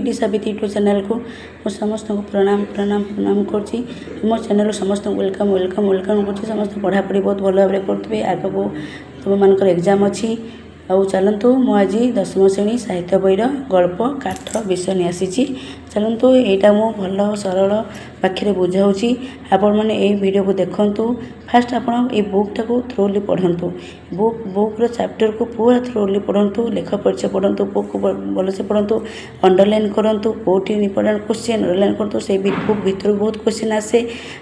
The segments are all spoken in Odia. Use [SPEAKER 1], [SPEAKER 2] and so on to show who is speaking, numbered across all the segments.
[SPEAKER 1] ବି ଡି ସାବିତ୍ରୀ ୟୁଟ୍ୟୁବ୍ ଚ୍ୟାନେଲ୍କୁ ମୁଁ ସମସ୍ତଙ୍କୁ ପ୍ରଣାମ ପ୍ରଣାମ ପ୍ରଣାମ କରୁଛି। ମୋ ଚ୍ୟାନେଲ୍କୁ ସମସ୍ତଙ୍କୁ welcome welcome welcome କରୁଛି। ସମସ୍ତେ ପଢ଼ାପଢ଼ି ବହୁତ ଭଲ ଭାବରେ କରୁଥିବେ। ଆଗକୁ ତୁମମାନଙ୍କର ଏକ୍ଜାମ୍ ଅଛି। ଆଉ ଚାଲନ୍ତୁ, ମୁଁ ଆଜି ଦଶମ ଶ୍ରେଣୀ ସାହିତ୍ୟ ବହିର ଗଳ୍ପ କାଠ ବିଷୟ ନେଇ ଆସିଛି। ଚାଲନ୍ତୁ, ଏଇଟା ମୁଁ ଭଲ ସରଳ ବାକ୍ୟରେ ବୁଝାଉଛି। ଆପଣମାନେ ଏଇ ଭିଡ଼ିଓକୁ ଦେଖନ୍ତୁ। ଫାଷ୍ଟ ଆପଣ ଏଇ ବୁକ୍ଟାକୁ ଥ୍ରୋଲି ପଢ଼ନ୍ତୁ। ବୁକ୍ର ଚାପ୍ଟରକୁ ପୁରା ଥ୍ରୋଲି ପଢ଼ନ୍ତୁ। ଲେଖକ ପରିଚୟ ପଢ଼ନ୍ତୁ, ବୁକ୍କୁ ଭଲସେ ପଢ଼ନ୍ତୁ, ଅଣ୍ଡରଲାଇନ୍ କରନ୍ତୁ। କେଉଁଠି ଇମ୍ପୋର୍ଟାଣ୍ଟ କୋଶ୍ଚିନ୍, ଅଣ୍ଡରଲାଇନ୍ କରନ୍ତୁ। ସେଇ ବୁକ୍ ଭିତରୁ ବହୁତ କୋଶ୍ଚିନ୍ ଆସେ।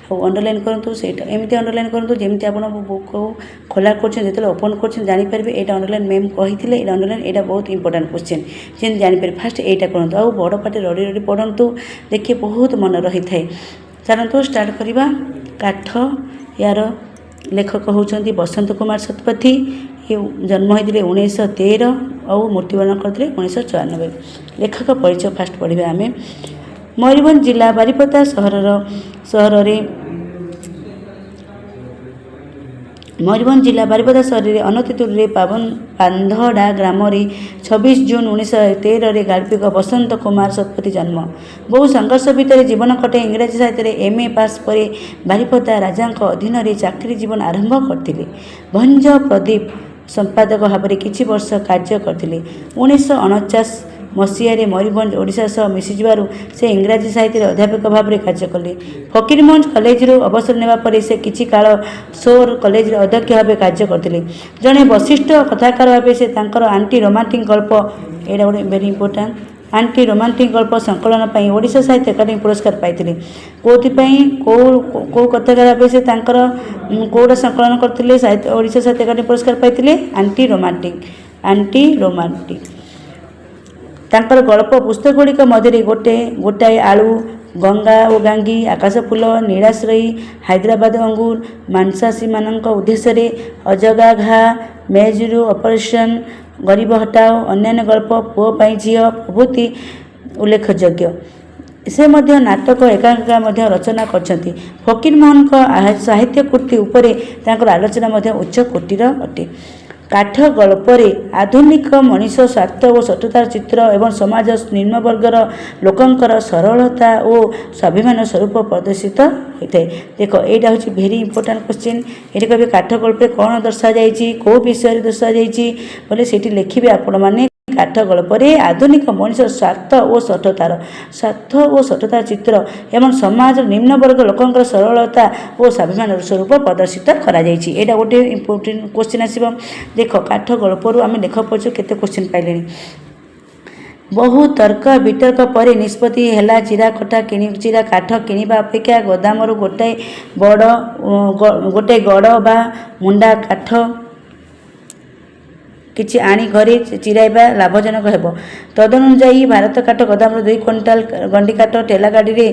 [SPEAKER 1] ଆଉ ଅଣ୍ଡରଲାଇନ୍ କରନ୍ତୁ। ସେଇଟା ଏମିତି ଅଣ୍ଡରଲାଇନ୍ କରନ୍ତୁ, ଯେମିତି ଆପଣ ବୁକ୍କୁ ଖୋଲା କରୁଛନ୍ତି, ଯେତେବେଳେ ଓପନ୍ କରୁଛନ୍ତି, ଜାଣିପାରିବେ ଏଇଟା ଅଣ୍ଡରଲାଇନ୍, ମ୍ୟାମ୍ କହିଥିଲେ ଏଇଟା ଅଣ୍ଡରଲାଇନ୍, ଏଇଟା ବହୁତ ଇମ୍ପୋର୍ଟାଣ୍ଟ କୋଶ୍ଚିନ୍, ଯେମିତି ଜାଣିପାରିବେ। ଫାଷ୍ଟ ଏଇଟା କରନ୍ତୁ ଆଉ ବଡ଼ ପାଟି ରଡ଼ି ରଡ଼ି ପଢ଼ନ୍ତୁ, ଦେଖିବେ ବହୁତ ମନେ ରହିଥାଏ। ଚାଲନ୍ତୁ, ଷ୍ଟାର୍ଟ କରିବା। କାଠ। ୟାର ଲେଖକ ହେଉଛନ୍ତି ବସନ୍ତ କୁମାର ଶତପଥୀ। ଜନ୍ମ ହୋଇଥିଲେ 1913 ଆଉ ମୃତ୍ୟୁବରଣ କରିଥିଲେ 1994। ଲେଖକ ପରିଚୟ ଫାଷ୍ଟ ପଢ଼ିବା ଆମେ। ମୟୂରଭଞ୍ଜ ଜିଲ୍ଲା ବାରିପଦା ସହରରେ, ମୟୂରଭଞ୍ଜ ଜିଲ୍ଲା ବାରିପଦା ସହରରେ ଅନତି ଦୂରରେ ପାବନ ପାନ୍ଧଡ଼ା ଗ୍ରାମରେ 26 ଜୁନ୍ 1913ରେ ଗାଳ୍ପିକ ବସନ୍ତ କୁମାର ଶତପଥୀ ଜନ୍ମ। ବହୁ ସଂଘର୍ଷ ଭିତରେ ଜୀବନ କଟାଇ ଇଂରାଜୀ ସାହିତ୍ୟରେ ଏମ୍.ଏ. ପାସ୍ ପରେ ବାରିପଦା ରାଜାଙ୍କ ଅଧୀନରେ ଚାକିରି ଜୀବନ ଆରମ୍ଭ କରିଥିଲେ। ଭଞ୍ଜ ପ୍ରଦୀପ ସମ୍ପାଦକ ଭାବରେ କିଛି ବର୍ଷ କାର୍ଯ୍ୟ କରିଥିଲେ। 1949 ମସିହାରେ ମୟୂରଭଞ୍ଜ ଓଡ଼ିଶା ସହ ମିଶିଯିବାରୁ ସେ ଇଂରାଜୀ ସାହିତ୍ୟରେ ଅଧ୍ୟାପକ ଭାବରେ କାର୍ଯ୍ୟ କଲେ। ଫକୀରମୋହନ କଲେଜରୁ ଅବସର ନେବା ପରେ ସେ କିଛି କାଳ ସୋର କଲେଜରେ ଅଧ୍ୟକ୍ଷ ଭାବେ କାର୍ଯ୍ୟ କରିଥିଲେ। ଜଣେ ବଶିଷ୍ଟ କଥାକାର ଭାବେ ସେ ତାଙ୍କର ଆଣ୍ଟି ରୋମାଣ୍ଟିକ୍ ଗଳ୍ପ, ଏଇଟା ଗୋଟେ ଭେରି ଇମ୍ପୋର୍ଟାଣ୍ଟ, ଆଣ୍ଟି ରୋମାଣ୍ଟିକ୍ ଗଳ୍ପ ସଂକଳନ ପାଇଁ ଓଡ଼ିଶା ସାହିତ୍ୟ ଏକାଡେମୀ ପୁରସ୍କାର ପାଇଥିଲେ। କେଉଁଥିପାଇଁ, କେଉଁ କେଉଁ କଥାକାର ଭାବେ ସେ ତାଙ୍କର କେଉଁଟା ସଂକଳନ କରିଥିଲେ, ଓଡ଼ିଶା ସାହିତ୍ୟ ଏକାଡେମୀ ପୁରସ୍କାର ପାଇଥିଲେ? Anti romantic. Anti romantic. ତାଙ୍କର ଗଳ୍ପ ପୁସ୍ତକଗୁଡ଼ିକ ମଧ୍ୟରେ ଗୋଟାଏ ଆଳୁ, ଗଙ୍ଗା ଓ ଗାଙ୍ଗୀ, ଆକାଶଫୁଲ, ନୀଳାଶ୍ରୟୀ, ହାଇଦ୍ରାବାଦ ଅଙ୍ଗୁର, ମାଂସାଶୀମାନଙ୍କ ଉଦ୍ଦେଶ୍ୟରେ, ଅଜଗା ଘା, ମେଜ୍ରୁ ଅପରେସନ୍, ଗରିବ ହଟାଅ, ଅନ୍ୟାନ୍ୟ ଗଳ୍ପ, ପୁଅ ପାଇଁ ଝିଅ ପ୍ରଭୃତି ଉଲ୍ଲେଖଯୋଗ୍ୟ। ସେ ମଧ୍ୟ ନାଟକ, ଏକାଙ୍କିକା ମଧ୍ୟ ରଚନା କରିଛନ୍ତି। ଫକୀରମୋହନଙ୍କ ସାହିତ୍ୟ କୃତି ଉପରେ ତାଙ୍କର ଆଲୋଚନା ମଧ୍ୟ ଉଚ୍ଚ କୋଟିର ଅଟେ। କାଠ ଗଳ୍ପରେ ଆଧୁନିକ ମଣିଷ ସ୍ୱାର୍ଥ ଓ ଶତ୍ରୁତାର ଚିତ୍ର ଏବଂ ସମାଜ ନିମ୍ନବର୍ଗର ଲୋକଙ୍କର ସରଳତା ଓ ସ୍ୱାଭିମାନ ସ୍ୱରୂପ ପ୍ରଦର୍ଶିତ ହୋଇଥାଏ। ଦେଖ, ଏଇଟା ହେଉଛି ଭେରି ଇମ୍ପୋର୍ଟାଣ୍ଟ କୋଶ୍ଚିନ୍। ଏଠି କହିବେ, କାଠ ଗଳ୍ପରେ କ'ଣ ଦର୍ଶାଯାଇଛି, କେଉଁ ବିଷୟରେ ଦର୍ଶାଯାଇଛି ବୋଲେ ସେଇଠି ଲେଖିବେ ଆପଣମାନେ, କାଠ ଗଳ୍ପରେ ଆଧୁନିକ ମଣିଷ ସ୍ୱାର୍ଥ ଓ ଶଠତାର ଚିତ୍ର ଏବଂ ସମାଜର ନିମ୍ନବର୍ଗ ଲୋକଙ୍କର ସରଳତା ଓ ସ୍ୱାଭିମାନର ସ୍ୱରୂପ ପ୍ରଦର୍ଶିତ କରାଯାଇଛି। ଏଇଟା ଗୋଟେ ଇମ୍ପୋର୍ଟାଣ୍ଟ କୋଶ୍ଚିନ୍ ଆସିବ। ଦେଖ, କାଠ ଗଳ୍ପରୁ ଆମେ ଲେଖକ ପରିଚୟ କେତେ କୋଶ୍ଚିନ୍ ପାଇଲେଣି। ବହୁ ତର୍କ ବିତର୍କ ପରେ ନିଷ୍ପତ୍ତି ହେଲା, ଚିରା କାଠ କିଣିବା ଅପେକ୍ଷା ଗୋଦାମରୁ ଗୋଟାଏ ଗଡ଼ ବା ମୁଣ୍ଡା କାଠ କିଛି ଆଣି ଘରେ ଚିରାଇବା ଲାଭଜନକ ହେବ। ତଦନୁଯାୟୀ ଭାରତ କାଠ ଗୋଦାମରୁ 2 କ୍ୱିଣ୍ଟାଲ ଗଣ୍ଡି କାଠ ଠେଲା ଗାଡ଼ିରେ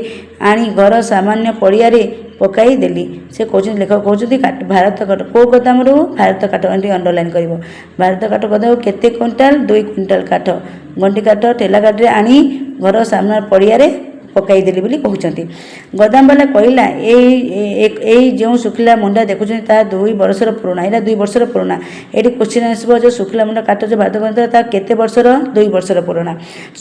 [SPEAKER 1] ଆଣି ଘର ସାମାନ୍ୟ ପଡ଼ିଆରେ ପକାଇ ଦେଲି। ସେ କହୁଛନ୍ତି, ଲେଖକ କହୁଛନ୍ତି, ଭାରତ କାଠ କେଉଁ ଗୋଦାମରୁ? ଭାରତ କାଠ। ଏଠି ଅଣ୍ଡରଲାଇନ୍ କରିବ। ଭାରତ କାଠ ଗୋଦାମରୁ କେତେ କ୍ୱିଣ୍ଟାଲ? 2 କ୍ୱିଣ୍ଟାଲ କାଠ, ଗଣ୍ଡି କାଠ ଠେଲା ଗାଡ଼ିରେ ଆଣି ଘର ସାମ୍ନା ପଡ଼ିଆରେ ପକାଇଦେଲି ବୋଲି କହୁଛନ୍ତି। ଗୋଦାମବାଲା କହିଲା, ଏଇ ଯେଉଁ ଶୁଖିଲା ମୁଣ୍ଡା ଦେଖୁଛନ୍ତି, ତାହା 2 ବର୍ଷର ପୁରୁଣା। ଏଇଟା 2 ବର୍ଷର ପୁରୁଣା। ଏଇଠି କୋଶ୍ଚିନ୍ ଆସିବ, ଯେଉଁ ଶୁଖିଲା ମୁଣ୍ଡା କାଠ ଯେଉଁ ଭାରତ ତାହା କେତେ ବର୍ଷର? 2 ବର୍ଷର ପୁରୁଣା।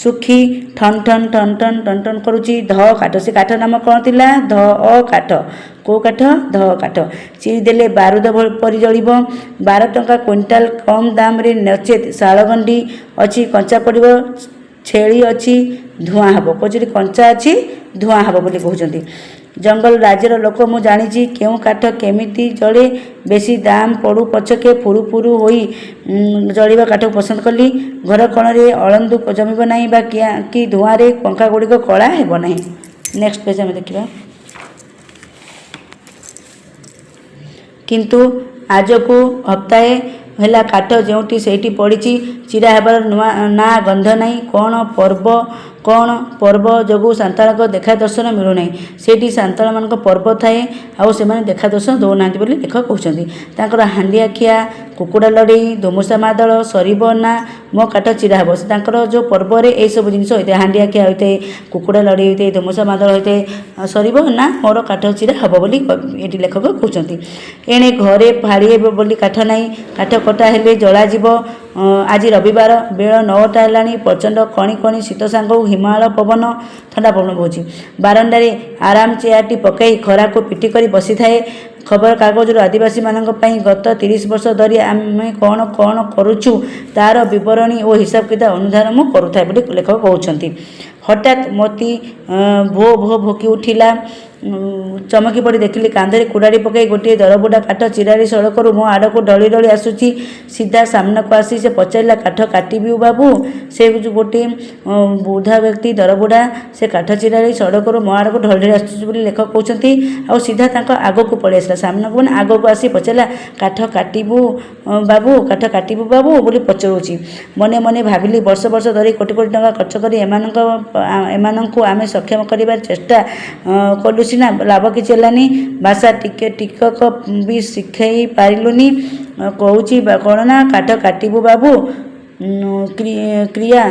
[SPEAKER 1] ଶୁଖି ଠନ୍ ଠନ୍ ଠନ୍ ଠନ୍ ଟନ୍ ଟନ୍ କରୁଛି। ଧ କାଠ। ସେ କାଠ ନାମ କ'ଣ ଥିଲା? ଧ ଅ କାଠ। କେଉଁ କାଠ? ଧ କାଠ। ଚିରିଦେଲେ ବାରୁଦ ପରି ଜଳିବ। 12 ଟଙ୍କା କ୍ୱିଣ୍ଟାଲ। କମ୍ ଦାମରେ ନଚେତ୍ ଶାଳଗଣ୍ଡି ଅଛି, କଞ୍ଚା ପଡ଼ିବ। ଛେଳି ଅଛି, ଧୂଆଁ ହେବ। କହୁଛନ୍ତି, କଞ୍ଚା ଅଛି, ଧୂଆଁ ହେବ ବୋଲି କହୁଛନ୍ତି। ଜଙ୍ଗଲ ରାଜ୍ୟର ଲୋକ ମୁଁ ଜାଣିଛି କେଉଁ କାଠ କେମିତି ଜଳେ। ବେଶୀ ଦାମ ପଡ଼ୁ ପଛକେ ଫୁରୁ ଫୁରୁ ହୋଇ ଜଳିବା କାଠକୁ ପସନ୍ଦ କଲି। ଘର କୋଣରେ ଅଳନ୍ଧୁ ଜମିବ ନାହିଁ ବା କି ଧୂଆଁରେ ପଙ୍ଖା ଗୁଡ଼ିକ କଳା ହେବ ନାହିଁ। ନେକ୍ସଟ ପେଜ୍ ଆମେ ଦେଖିବା। କିନ୍ତୁ ଆଜକୁ ହପ୍ତାଏ ହେଲା କାଠ ଯେଉଁଠି ସେଇଠି ପଡ଼ିଛି। ଚିରା ହେବାର ନୂଆ ନା ଗନ୍ଧ ନାହିଁ। କ'ଣ ପର୍ବ ଯୋଗୁଁ ସାନ୍ତାଳଙ୍କ ଦେଖା ଦର୍ଶନ ମିଳୁନାହିଁ। ସେଇଠି ସାନ୍ତାଳମାନଙ୍କ ପର୍ବ ଥାଏ ଆଉ ସେମାନେ ଦେଖା ଦର୍ଶନ ଦେଉନାହାନ୍ତି ବୋଲି ଲେଖକ କହୁଛନ୍ତି। ତାଙ୍କର ହାଣ୍ଡିଆ ଖିଆ, କୁକୁଡ଼ା ଲଢ଼େଇ, ଧୁମୁସା ମାଦଳ, ସରିବ ନା ମୋ କାଠ ଚିରା ହେବ। ସେ ତାଙ୍କର ଯେଉଁ ପର୍ବରେ ଏଇସବୁ ଜିନିଷ ହୋଇଥାଏ। ହାଣ୍ଡିଆ ଖିଆ ହୋଇଥାଏ, କୁକୁଡ଼ା ଲଢ଼େଇ ହୋଇଥାଏ, ଧୁମୁସା ମାଦଳ ହୋଇଥାଏ। ସରିବ ନା ମୋର କାଠ ଚିରା ହେବ ବୋଲି ଏଠି ଲେଖକ କହୁଛନ୍ତି। ଏଣେ ଘରେ ଫାଳିଏ ବୋଲି କାଠ ନାହିଁ। କାଠ କଟା ହେଲେ ଜଳାଯିବ। ଆଜି ରବିବାର। ବେଳ 9ଟା ହେଲାଣି। ପ୍ରଚଣ୍ଡ କଣି କଣି ଶୀତ ସାଙ୍ଗକୁ ହିମାଳ ପବନ, ଥଣ୍ଡା ପବନ ବହୁଛି। ବାରଣ୍ଡାରେ ଆରାମ ଚେୟାରଟି ପକାଇ ଖରାକୁ ପିଠି କରି ବସିଥାଏ। ଖବରକାଗଜରୁ ଆଦିବାସୀମାନଙ୍କ ପାଇଁ ଗତ 30 ବର୍ଷ ଧରି ଆମେ କ'ଣ କ'ଣ କରୁଛୁ, ତା'ର ବିବରଣୀ ଓ ହିସାବ କିତାବ ଅନୁଧ୍ୟାନ ମୁଁ କରୁଥାଏ ବୋଲି ଲେଖକ କହୁଛନ୍ତି। ହଠାତ୍ ମୋତି ଭୋ ଭୋ ଭୋକି ଉଠିଲା। ଚମକି ପଡ଼ି ଦେଖିଲି, କାନ୍ଧରେ କୁରାଢ଼ି ପକାଇ ଗୋଟିଏ ଦରବୁଢ଼ା କାଠ ଚିରାଳି ସଡ଼କରୁ ମୋ ଆଡ଼କୁ ଢଳି ଢଳି ଆସୁଛି। ସିଧା ସାମ୍ନାକୁ ଆସି ସେ ପଚାରିଲା, "କାଠ କାଟିବୁ ବାବୁ?" ସେ ଯେଉଁ ଗୋଟିଏ ବୁଢ଼ା ବ୍ୟକ୍ତି, ଦରବୁଢ଼ା, ସେ କାଠ ଚିରାଳି ସଡ଼କରୁ ମୋ ଆଡ଼କୁ ଢଳି ଢଳି ଆସୁଛି ବୋଲି ଲେଖକ କହୁଛନ୍ତି। ଆଉ ସିଧା ତାଙ୍କ ଆଗକୁ ପଳେଇ ଆସିଲା। ସାମ୍ନାକୁ ମାନେ ଆଗକୁ ଆସି ପଚାରିଲା, "କାଠ କାଟିବୁ ବାବୁ? କାଠ କାଟିବୁ ବାବୁ?" ବୋଲି ପଚାରୁଛି। ମନେ ମନେ ଭାବିଲି, ବର୍ଷ ବର୍ଷ ଧରି କୋଟି କୋଟି ଟଙ୍କା ଖର୍ଚ୍ଚ କରି ଏମାନଙ୍କୁ ଆମେ ସକ୍ଷମ କରିବାର ଚେଷ୍ଟା କଲୁ ସିନା, ଲାଭ କିଛି ହେଲାନି। ଭାଷା ଟିକେ ଟିକକ ବି ଶିଖେଇ ପାରିଲୁନି। କହୁଛି କ'ଣ ନା, "କାଠ କାଟିବୁ ବାବୁ?" କ୍ରିୟା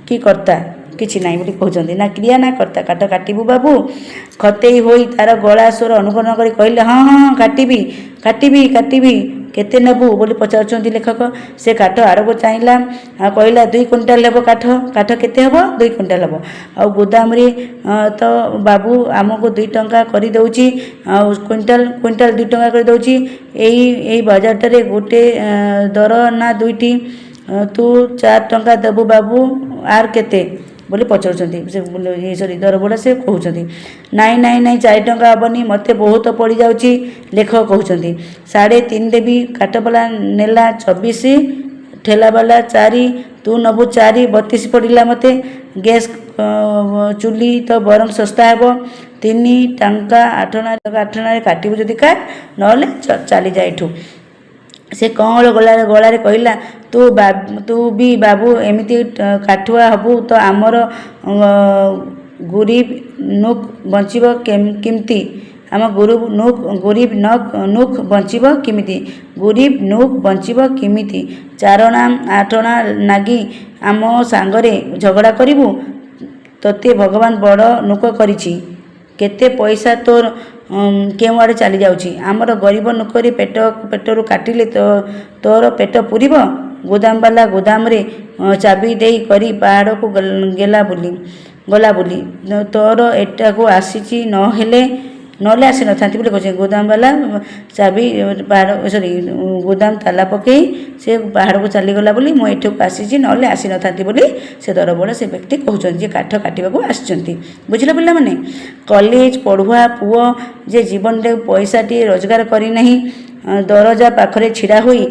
[SPEAKER 1] କି କର୍ତ୍ତା କିଛି ନାହିଁ ବୋଲି କହୁଛନ୍ତି। ନା କ୍ରିୟା ନା କର୍ତ୍ତା। "କାଠ କାଟିବୁ ବାବୁ?" ଖତେଇ ହୋଇ ତାର ଗଳା ସ୍ୱର ଅନୁକରଣ କରି କହିଲେ, "ହଁ, କାଟିବି, କାଟିବି, କାଟିବି। କେତେ ନେବୁ?" ବୋଲି ପଚାରୁଛନ୍ତି ଲେଖକ। ସେ କାଠ ଆଡ଼କୁ ଚାହିଁଲା ଆଉ କହିଲା, "2 କୁଇଣ୍ଟାଲ ହେବ କାଠ।" କାଠ କେତେ ହେବ? 2 କୁଇଣ୍ଟାଲ ହେବ। ଆଉ ଗୋଦାମରେ ତ ବାବୁ ଆମକୁ 2 ଟଙ୍କା କରିଦେଉଛି ଆଉ କୁଇଣ୍ଟାଲ। କୁଇଣ୍ଟାଲ 2 ଟଙ୍କା କରିଦେଉଛି। ଏଇ ବଜାରଟାରେ ଗୋଟେ ଦର ନା ଦୁଇଟି? ତୁ 4 ଟଙ୍କା ଦେବୁ ବାବୁ, ଆର୍ କେତେ ବୋଲି ପଚାରୁଛନ୍ତି ସେ। ସରି, ଦରବୁଢ଼ା ସେ କହୁଛନ୍ତି, "ନାଇଁ, ନାଇଁ, ନାଇଁ, 4 ଟଙ୍କା ହେବନି, ମୋତେ ବହୁତ ପଡ଼ିଯାଉଛି।" ଲେଖକ କହୁଛନ୍ତି, "3.5 ଦେବି।" କାଠବାଲା ନେଲା 24, ଠେଲାବାଲା 4, ତୁ ନେବୁ 4, 32 ପଡ଼ିଲା ମୋତେ। ଗ୍ୟାସ୍ ଚୁଲି ତ ବରଂ ଶସ୍ତା ହେବ। 3 ଟଙ୍କା 8ଅଣା, 8ଅଣାରେ କାଟିବୁ ଯଦି କାଟ, ନହେଲେ ଚାଲିଯା ଏଠୁ। ସେ କଅଁଳ ଗଳାରେ କହିଲା, "ତୁ ବି ବାବୁ ଏମିତି କାଠୁଆ ହବୁ ତ ଆମର ଗୁରିବ ନୁକ୍ ବଞ୍ଚିବ କେମିତି? ଆମ ଗୁରିବ ନୁକ୍ ବଞ୍ଚିବ କେମିତି? ଗୁରିବ ନୁକ୍ ବଞ୍ଚିବ କେମିତି? ଚାରଣା ଆଠଣା ନାଗି ଆମ ସାଙ୍ଗରେ ଝଗଡ଼ା କରିବୁ? ତୋତେ ଭଗବାନ ବଡ଼ ନୁକ କରିଛି। କେତେ ପଇସା ତୋର କେଉଁଆଡ଼େ ଚାଲିଯାଉଛି। ଆମର ଗରିବ ନୁକରି ପେଟରୁ କାଟିଲେ ତୋର ପେଟ ପୂରିବ? ଗୋଦାମବାଲା ଗୋଦାମରେ ଚାବି ଦେଇ କରି ପାହାଡ଼କୁ ଗେଲା ବୁଲି, ଗଲା ବୁଲି ତୋର ଏଠାକୁ ଆସିଛି, ନହେଲେ ଆସିନଥାନ୍ତି" ବୋଲି କହୁଛନ୍ତି। ଗୋଦାମବାଲା ଚାବି ପାହାଡ଼, ସରି, ଗୋଦାମ ତାଲା ପକାଇ ସେ ପାହାଡ଼କୁ ଚାଲିଗଲା ବୋଲି ମୁଁ ଏଠାକୁ ଆସିଛି, ନହେଲେ ଆସିନଥାନ୍ତି ବୋଲି ସେ ଦରବୁଢ଼ା, ସେ ବ୍ୟକ୍ତି କହୁଛନ୍ତି, ଯେ କାଠ କାଟିବାକୁ ଆସିଛନ୍ତି। ବୁଝିଲ ପିଲାମାନେ? କଲେଜ ପଢ଼ୁଆ ପୁଅ ଯେ ଜୀବନରେ ପଇସାଟିଏ ରୋଜଗାର କରିନାହିଁ, ଦରଜା ପାଖରେ ଛିଡ଼ା ହୋଇ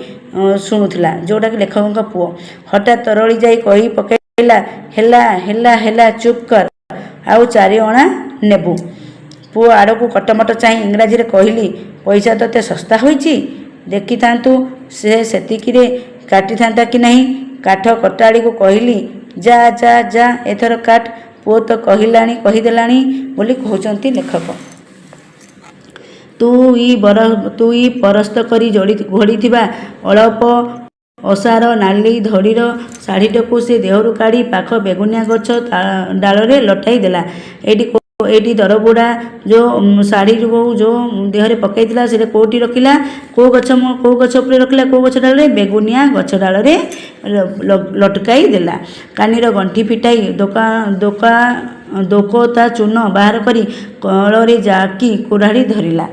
[SPEAKER 1] ଶୁଣୁଥିଲା, ଯେଉଁଟାକି ଲେଖକଙ୍କ ପୁଅ। ହଠାତ୍ ତରଳି ଯାଇ କହି ପକାଇଲା, "ହେଲା, ହେଲା, ହେଲା, ଚୁପ୍ କର, ଆଉ 4 ଅଣା ନେବୁ।" ପୁଅ ଆଡ଼କୁ କଟମଟ ଚାହିଁ ଇଂରାଜୀରେ କହିଲି, "ପଇସା ତୋତେ ଶସ୍ତା ହୋଇଛି। ଦେଖିଥାନ୍ତୁ ସେ ସେତିକିରେ କାଟିଥାନ୍ତା କି ନାହିଁ।" କାଠ କଟାଳିକୁ କହିଲି, "ଯା, ଯା, ଯା, ଏଥର କାଟ, ପୁଅ ତ କହିଲାଣି, କହିଦେଲାଣି" ବୋଲି କହୁଛନ୍ତି ଲେଖକ। ତୁଇ ପରସ୍ତ କରି ଯୋଡ଼ି ଘୋଡ଼ିଥିବା ଅଳପ ଅସାର ନାଲି ଧଡ଼ିର ଶାଢ଼ୀଟିକୁ ସେ ଦେହରୁ କାଢ଼ି ପାଖ ବେଗୁନିଆ ଗଛ ଡାଳରେ ଲଟାଇ ଦେଲା। ଏଇଠି ଦରବୁଢ଼ା ଯେଉଁ ଶାଢ଼ୀକୁ ଯେଉଁ ଦେହରେ ପକାଇଥିଲା, ସେଇଟା କେଉଁଠି ରଖିଲା? କେଉଁ ଗଛ ଉପରେ ରଖିଲା? କେଉଁ ଗଛ ଡାଳରେ? ବେଗୁନିଆ ଗଛ ଡାଳରେ ଲଟକାଇ ଦେଲା। କାନିର ଗଣ୍ଠି ଫିଟାଇ ଦୋକତା ଚୂନ ବାହାର କରି କଳରେ ଜାକି କୁରାଢ଼ି ଧରିଲା।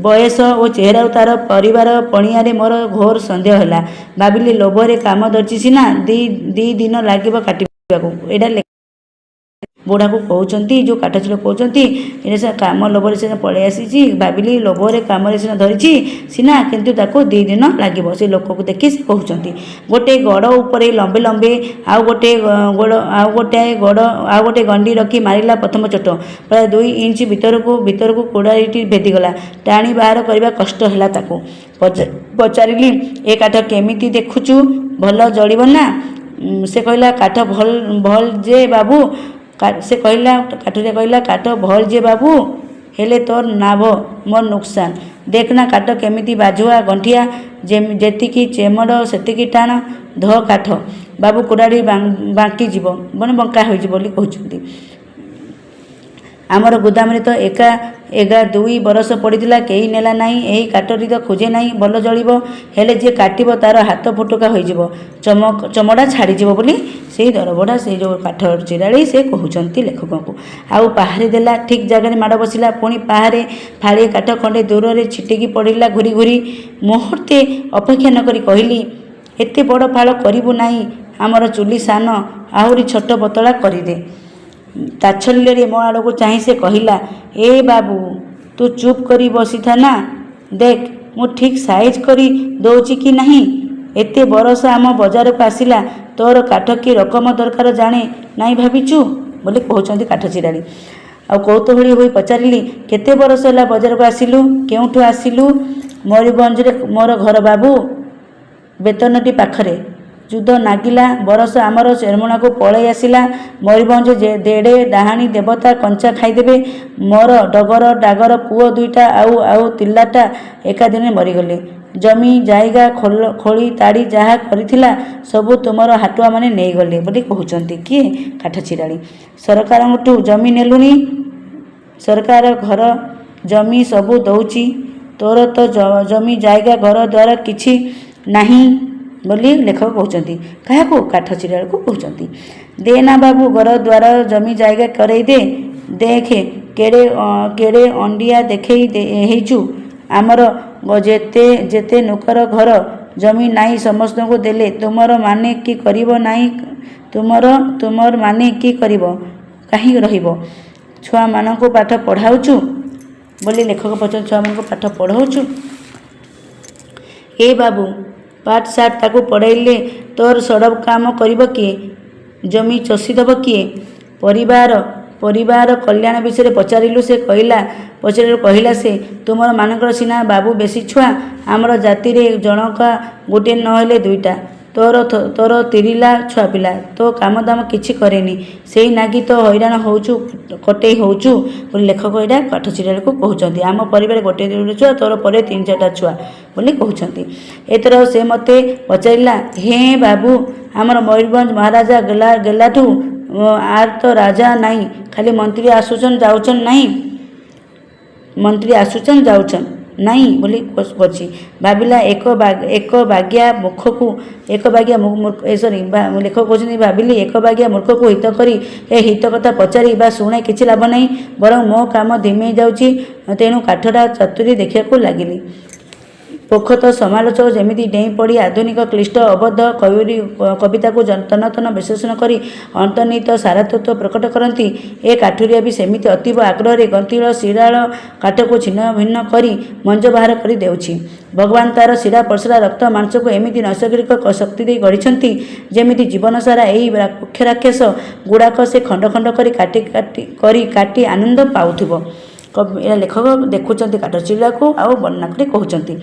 [SPEAKER 1] ବୟସ ଓ ଚେହେରାରୁ ତାର ପରିବାର ପଣିଆରେ ମୋର ଘୋର ସନ୍ଦେହ ହେଲା। ଭାବିଲି, ଲୋଭରେ କାମ ଧରିଛି ସିନା, 2 ଦିନ ଲାଗିବ କାଟିବାକୁ। ଏଇଟା ବୁଢ଼ାକୁ କହୁଛନ୍ତି, ଯେଉଁ କାଠଚିଲ କହୁଛନ୍ତି, ଏଇଟା ସେ କାମ ଲୋଭରେ ସିନା ପଳେଇ ଆସିଛି। ଭାବିଲି, ଲୋଭରେ କାମରେ ସିନା ଧରିଛି ସିନା, କିନ୍ତୁ ତାକୁ 2 ଦିନ ଲାଗିବ। ସେ ଲୋକକୁ ଦେଖି ସେ କହୁଛନ୍ତି। ଗୋଟେ ଗଡ଼ ଉପରେ ଲମ୍ବେ ଲମ୍ବେ ଆଉ ଗୋଟେ ଗୋଡ଼, ଆଉ ଗୋଟାଏ ଗଡ଼, ଆଉ ଗୋଟେ ଗଣ୍ଡି ରଖି ମାରିଲା ପ୍ରଥମ ଚୋଟ। ପ୍ରାୟ 2 ଇଞ୍ଚ ଭିତରକୁ ଭିତରକୁ କୁରାଢ଼ିଟି ଭେଦିଗଲା। ଟାଣି ବାହାର କରିବା କଷ୍ଟ ହେଲା ତାକୁ। ପଚାରିଲି, "ଏ କାଠ କେମିତି ଦେଖୁଛୁ, ଭଲ ଜଳିବ ନା?" ସେ କହିଲା, "କାଠ ଭଲ ଭଲ ଯେ ବାବୁ।" ସେ କହିଲା, କାଠୁରିଆ କହିଲା, "କାଠ ଭଲ ଯେ ବାବୁ, ହେଲେ ତୋର ନାଭ, ମୋର ନୁକସାନ। ଦେଖ ନା କାଠ କେମିତି ବାଜୁଆ ଗଣ୍ଠିଆ। ଯେତିକି ଚେମଡ଼ ସେତିକି ଟାଣ ଧ କାଠ ବାବୁ, କୁରାଢ଼ୀ ବାଙ୍କିଯିବ, ମାନେ ବଙ୍କା ହୋଇଯିବ ବୋଲି କହୁଛନ୍ତି। ଆମର ଗୁଦାମରେ ତ ଏକା ଏଗା 2 ବରଷ ପଡ଼ିଥିଲା, କେହି ନେଲା ନାହିଁ। ଏହି କାଠଟି ତ ଖୁଜେ ନାହିଁ, ଭଲ ଜଳିବ। ହେଲେ ଯିଏ କାଟିବ ତା'ର ହାତ ଫୋଟକା ହୋଇଯିବ, ଚମଡ଼ା ଛାଡ଼ିଯିବ ବୋଲି ସେଇ ଦରବଢ଼ା, ସେଇ ଯେଉଁ କାଠ ଚିରାଳି ସେ କହୁଛନ୍ତି ଲେଖକଙ୍କୁ। ଆଉ ପାହାରେ ଦେଲା, ଠିକ୍ ଜାଗାରେ ମାଡ଼ ବସିଲା। ପୁଣି ପାହାରେ ଫାଳିଏ କାଠ ଖଣ୍ଡେ ଦୂରରେ ଛିଟିକି ପଡ଼ିଲା ଘୁରି ଘୁରି। ମୁହୂର୍ତ୍ତେ ଅପେକ୍ଷା ନକରି କହିଲି, ଏତେ ବଡ଼ ଫାଳ କରିବୁ ନାହିଁ, ଆମର ଚୁଲି ସାନ, ଆହୁରି ଛୋଟ ପତଳା କରିଦେ। ତାଚ୍ଛଲ୍ୟରେ ମୋ ଆଡ଼କୁ ଚାହିଁ ସେ କହିଲା, ଏ ବାବୁ, ତୁ ଚୁପ୍ କରି ବସିଥା ନା, ଦେଖ ମୁଁ ଠିକ୍ ସାଇଜ୍ କରି ଦଉଛି କି ନାହିଁ। ଏତେ ବରଷ ଆମ ବଜାରକୁ ଆସିଲା, ତୋର କାଠ କି ରକମ ଦରକାର ଜାଣେ ନାହିଁ ଭାବିଛୁ ବୋଲି କହୁଛନ୍ତି କାଠ ଚିରାଳି। ଆଉ କୌତୂହଳୀ ହୋଇ ପଚାରିଲି, କେତେ ବରଷ ହେଲା ବଜାରକୁ ଆସିଲୁ? କେଉଁଠୁ ଆସିଲୁ? ମୟୂରଭଞ୍ଜରେ ମୋର ଘର ବାବୁ, ବେତନଟି ପାଖରେ। ଯୁଦ୍ଧ ନାଗିଲା ବରଷ ଆମର ଚେରମୁଣାକୁ ପଳେଇ ଆସିଲା। ମୟୂରଭଞ୍ଜ ଦେଡ଼େ ଡାହାଣୀ ଦେବତା କଞ୍ଚା ଖାଇଦେବେ। ମୋର ଡଗର ଡାଗର ପୁଅ ଦୁଇଟା ଆଉ ଆଉ ତିଲାଟା ଏକା ଦିନରେ ମରିଗଲେ। ଜମି ଜାଇଗା ଖୋଳି ତାଡ଼ି ଯାହା କରିଥିଲା ସବୁ ତୁମର ହାଟୁଆମାନେ ନେଇଗଲେ ବୋଲି କହୁଛନ୍ତି। କିଏ? କାଠ ଚିରାଳି। ସରକାରଙ୍କଠୁ ଜମି ନେଲୁଣି? ସରକାର ଘର ଜମି ସବୁ ଦଉଛି, ତୋର ତ ଜମି ଜାଇଗା ଘର ଦ୍ୱାର କିଛି ନାହିଁ ବୋଲି ଲେଖକ କହୁଛନ୍ତି। କାହାକୁ? କାଠ ଚିରାଳିକୁ କହୁଛନ୍ତି। ଦେ ନା ବାବୁ, ଘର ଦ୍ୱାର ଜମି ଜାଇଗା କରେଇ ଦେ। ଦେଖେ କେଡ଼େ କେଡ଼େ ଅଣ୍ଡିଆ ଦେଖେଇ ହେଇଛୁ। ଆମର ଯେତେ ଯେତେ ନୁକର ଘର ଜମି ନାଇଁ ସମସ୍ତଙ୍କୁ ଦେଲେ, ତୁମର ମାନେ କି କରିବ ନାହିଁ? ତୁମର ମାନେ କି କରିବ, କାହିଁ ରହିବ? ଛୁଆମାନଙ୍କୁ ପାଠ ପଢ଼ାଉଛୁ ବୋଲି ଲେଖକ ପଚାରୁଛନ୍ତି। ଛୁଆମାନଙ୍କୁ ପାଠ ପଢ଼ାଉଛୁ? ଏ ବାବୁ, ପାଠ ସାଠ ତାକୁ ପଢ଼େଇଲେ ତୋର ସଡ଼କ କାମ କରିବ କିଏ? ଜମି ଚଷିଦେବ କିଏ? ପରିବାର କଲ୍ୟାଣ ବିଷୟରେ ପଚାରିଲୁ ସେ କହିଲା, ପଚାରିଲୁ କହିଲା ସେ, ତୁମର ମାନଙ୍କର ସିନା ବାବୁ ବେଶୀ ଛୁଆ, ଆମର ଜାତିରେ ଜଣକା ଗୋଟିଏ ନହେଲେ ଦୁଇଟା। ତୋର ତିରିଲା ଛୁଆପିଲା, ତୋ କାମଦାମ କିଛି କରେନି, ସେଇ ନାଗି ତ ହଇରାଣ ହେଉଛୁ, କଟେଇ ହେଉଛୁ ବୋଲି ଲେଖକ ଏଇଟା କାଠ ଚିରାଳିକୁ କହୁଛନ୍ତି। ଆମ ପରିବାର ଗୋଟିଏ ଦୁଇଟା ଛୁଆ, ତୋର ପରେ ତିନି ଚାରିଟା ଛୁଆ ବୋଲି କହୁଛନ୍ତି। ଏଥର ସେ ମୋତେ ପଚାରିଲା, ହେ ବାବୁ, ଆମର ମୟୂରଭଞ୍ଜ ମହାରାଜା ଗଲା ଗଲାଠୁ ଆର୍ ତ ରାଜା ନାହିଁ, ଖାଲି ମନ୍ତ୍ରୀ ଆସୁଛନ୍ ଯାଉଛନ୍ ନାହିଁ, ମନ୍ତ୍ରୀ ଆସୁଛନ୍ ଯାଉଛନ୍ ନାଇଁ ବୋଲି କରିଛି। ଭାବିଲା ଏକ ବାଗିଆ ମୁଖକୁ ଏକ ବାଗିଆ ଏ ସରି, ଲେଖକ କହୁଛନ୍ତି, ଭାବିଲି ଏକ ବାଗିଆ ମୂର୍ଖକୁ ହିତ କରି ଏ ହିତ କଥା ପଚାରି ବା ଶୁଣାଇ କିଛି ଲାଭ ନାହିଁ, ବରଂ ମୋ କାମ ଧିମେଇ ଯାଉଛି। ତେଣୁ କାଠଟା ଚାତୁରୀ ଦେଖିବାକୁ ଲାଗିଲି। ପୋଖତ ସମାଲୋଚକ ଯେମିତି ଡେଇଁ ପଡ଼ି ଆଧୁନିକ କ୍ଲିଷ୍ଟ ଅବଦ୍ଧ କବିତାକୁ ତନ୍ନ ତନ୍ନ ବିଶ୍ଳେଷଣ କରି ଅନ୍ତର୍ନିହିତ ସାରତତ୍ତ୍ୱ ପ୍ରକଟ କରନ୍ତି, ଏ କାଠୁରିଆ ବି ସେମିତି ଅତୀବ ଆଗ୍ରହରେ ଗନ୍ଥିଳ ଶିରାଳ କାଠକୁ ଛିନ୍ନ ଭିନ୍ନ କରି ମଞ୍ଜ ବାହାର କରି ଦେଉଛି। ଭଗବାନ ତା'ର ଶିରା ପ୍ରଶିରା ରକ୍ତ ମାଂସକୁ ଏମିତି ନୈସର୍ଗିକ ଶକ୍ତି ଦେଇ ଗଢ଼ିଛନ୍ତି, ଯେମିତି ଜୀବନସାରା ଏହି ପକ୍ଷ ରାକ୍ଷସ ଗୁଡ଼ାକ ସେ ଖଣ୍ଡ ଖଣ୍ଡ କରି କାଟି କାଟି କରି କାଟି ଆନନ୍ଦ ପାଉଥିବ। ଏହା ଲେଖକ ଦେଖୁଛନ୍ତି କାଠ ଚିରିବାକୁ ଆଉ ବର୍ଣ୍ଣନା କରି କହୁଛନ୍ତି।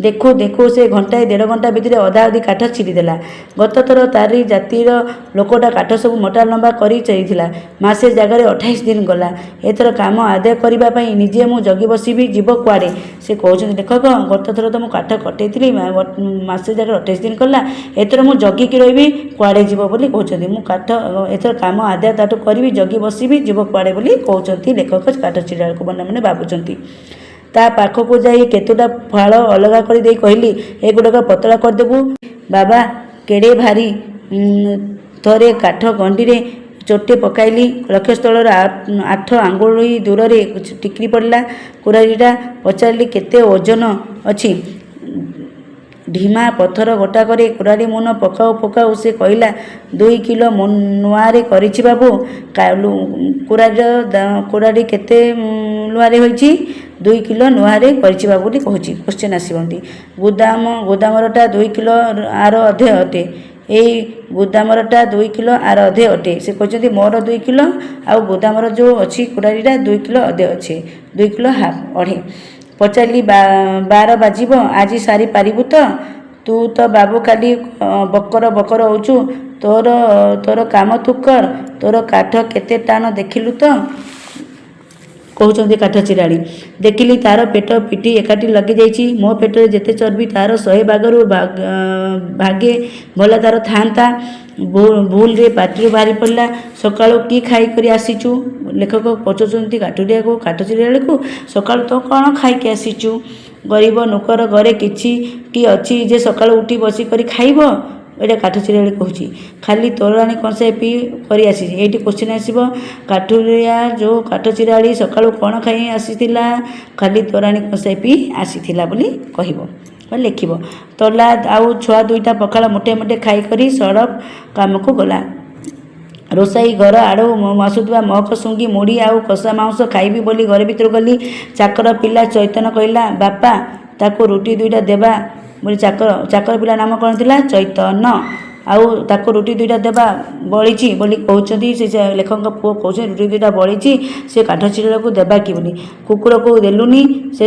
[SPEAKER 1] ଦେଖୁ ଦେଖୁ ସେ ଘଣ୍ଟାଏ ଦେଢ଼ ଘଣ୍ଟା ଭିତରେ ଅଧା ଅଧି କାଠ ଚିରିଦେଲା। ଗତଥର ତାରି ଜାତିର ଲୋକଟା କାଠ ସବୁ ମୋଟା ଲମ୍ବା କରି ଚିରିଥିଲା, ମାସେ ଜାଗାରେ 28 ଦିନ ଗଲା। ଏଥର କାମ ଆଦାୟ କରିବା ପାଇଁ ନିଜେ ମୁଁ ଜଗି ବସିବି, ଯିବ କୁଆଡ଼େ? ସେ କହୁଛନ୍ତି ଲେଖକ, ଗତଥର ତ ମୁଁ କାଠ କଟେଇଥିଲି, ମାସେ ଜାଗାରେ 28 ଦିନ କଲା, ଏଥର ମୁଁ ଜଗିକି ରହିବି, କୁଆଡ଼େ ଯିବ ବୋଲି କହୁଛନ୍ତି। ମୁଁ କାଠ ଏଥର କାମ ଆଦାୟ ତାଠୁ କରିବି, ଜଗି ବସିବି, ଯିବ କୁଆଡ଼େ ବୋଲି କହୁଛନ୍ତି ଲେଖକ କାଠ ଚିରାଳକୁ ମନେ ମନେ ଭାବୁଛନ୍ତି। ତା ପାଖକୁ ଯାଇ କେତୋଟା ଫାଳ ଅଲଗା କରିଦେଇ କହିଲି, ଏଗୁଡ଼ାକ ପତଳା କରିଦେବୁ ବାବା, କେଡ଼େ ଭାରି। ଥରେ କାଠ ଗଣ୍ଡିରେ ଚୋଟେ ପକାଇଲି, ଲକ୍ଷ୍ୟସ୍ଥଳର 8 ଆଙ୍ଗୁଳି ଦୂରରେ ଟିକିରି ପଡ଼ିଲା କୁରାଢ଼ୀଟା। ପଚାରିଲି, କେତେ ଓଜନ ଅଛି? ଢିମା ପଥର ଗୋଟାକରେ କୁରାଢ଼ୀ ମୁନ ପକାଉ ପକାଉ ସେ କହିଲା, 2 କିଲୋ ନୂଆରେ କରିଛି ବାବୁ। କୁରାଢ଼ୀ କେତେ ଲୁହାରେ ହୋଇଛି? 2 କିଲୋ ନୂଆରେ କରିଛି ବାବୁ ବୋଲି କହୁଛି। କ୍ୱେଶ୍ଚନ୍ ଆସିବନ୍ତି। ଗୁଦାମରଟା 2 କିଲୋ ଆର ଅଧେ ଅଟେ। ଏଇ ଗୁଦାମରଟା 2 କିଲୋ ଆର ଅଧେ ଅଟେ। ସେ କହୁଛନ୍ତି ମୋର 2 କିଲୋ ଆଉ ଗୁଦାମର ଯେଉଁ ଅଛି କୁରାଢ଼ୀଟା 2 କିଲୋ ଅଧେ ଅଛି, 2 କିଲୋ ହାଫ୍, ଅଢ଼େଇ। ପଚାରିଲି, 12 ବାଜିବ, ଆଜି ସାରି ପାରିବୁ ତ? ତୁ ତ ବାବୁ ଖାଲି ବକର ବକର ହେଉଛୁ, ତୋର ତୋର କାମ ତୁ କର। ତୋର କାଠ କେତେ ଟାଣ ଦେଖିଲୁ ତ? କହୁଛନ୍ତି କାଠ ଚିରାଳି। ଦେଖିଲି ତା'ର ପେଟ ପିଠି ଏକାଠି ଲାଗିଯାଇଛି। ମୋ ପେଟରେ ଯେତେ ଚର୍ବି ତା'ର 100 ଭାଗରୁ ଭାଗେ ଭଲା ତା'ର ଥାଆନ୍ତା। ଭୁଲରେ ପାଟିରୁ ବାହାରି ପଡ଼ିଲା, ସକାଳୁ କି ଖାଇକରି ଆସିଛୁ? ଲେଖକ ପଚାରୁଛନ୍ତି କାଠୁରିଆକୁ, କାଠ ଚିରାଳିକୁ, ସକାଳୁ ତୁ କ'ଣ ଖାଇକି ଆସିଛୁ? ଗରିବ ନୋକର ଘରେ କିଛି କି ଅଛି ଯେ ସକାଳୁ ଉଠି ବସିକରି ଖାଇବ? ଏଇଟା କାଠ ଚିରାଳି କହୁଛି। ଖାଲି ତୋରାଣି କଂସାଏ ପିଇ କରି ଆସିଛି। ଏଇଠି କୋଶ୍ଚିନ୍ ଆସିବ, କାଠୁରିଆ ଯେଉଁ କାଠ ଚିରାଳି ସକାଳୁ କ'ଣ ଖାଇ ଆସିଥିଲା? ଖାଲି ତୋରାଣି କଂସାଏ ପିଇ ଆସିଥିଲା ବୋଲି କହିବ ବା ଲେଖିବ। ତଲା ଆଉ ଛୁଆ ଦୁଇଟା ପଖାଳ ମୁଠେ ମୁଠେ ଖାଇକରି ସଡ଼କ କାମକୁ ଗଲା। ରୋଷେଇ ଘର ଆଡ଼ୁ ଆସୁଥିବା ମହକ ଶୁଙ୍ଘି ମୁଢ଼ି ଆଉ କଷା ମାଉଁସ ଖାଇବି ବୋଲି ଘର ଭିତରକୁ ଗଲି। ଚାକର ପିଲା ଚୈତନ କହିଲା, ବାପା, ତାକୁ ରୁଟି ଦୁଇଟା ଦେବା ବୋଲି। ଚାକର ପିଲା ନାମ କ'ଣ ଥିଲା? ଚୈତନ। ଆଉ ତାକୁ ରୁଟି ଦୁଇଟା ଦେବା ବଳିଛି ବୋଲି କହୁଛନ୍ତି। ସେ ଲେଖକଙ୍କ ପୁଅ କହୁଛନ୍ତି ରୁଟି ଦୁଇଟା ବଳିଛି, ସେ କାଠ ଚିରାଳିକୁ ଦେବା କି ବୋଲି। କୁକୁରକୁ ଦେଲୁନି? ସେ